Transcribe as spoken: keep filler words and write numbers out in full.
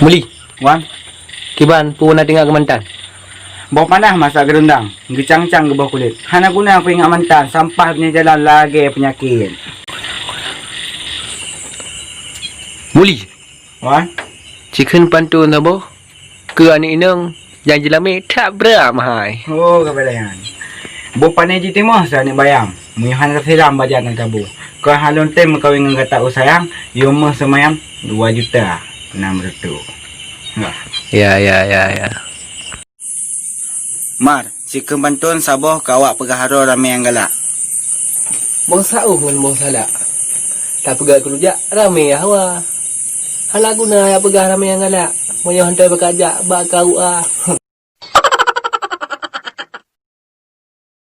Li. Wan. Kiban peue na teuingat keu mantan? Boh panah masa geurendang, geucang-cang geuboh kulét. Hana guna kuingat mantan, sampah donya jalan lagée peunyakét. Muli. Wan. Cikheun pantôn saboh keu aneuk inong nyang jeulamé that bram hai. Oh, kepada nyan. Boh pané jitimoh sa aneuk bayam. Meunyoe hana silam bajan dan kabu. Keu halon tem meukawen ngon gata u sayang, yue meuh seumayam dua juta enam reutôh. Wah. Ya, ya, ya, ya. Mar, sikheun pantôn saboh keu awak peugah harô ramé nyang galak. Boh sauh ngon boh salak. Tapeugah keurujak ramé hawa. Hana guna ya peugah ramé nyang galak. Meunyoe hantoi beukajak bak kau ah.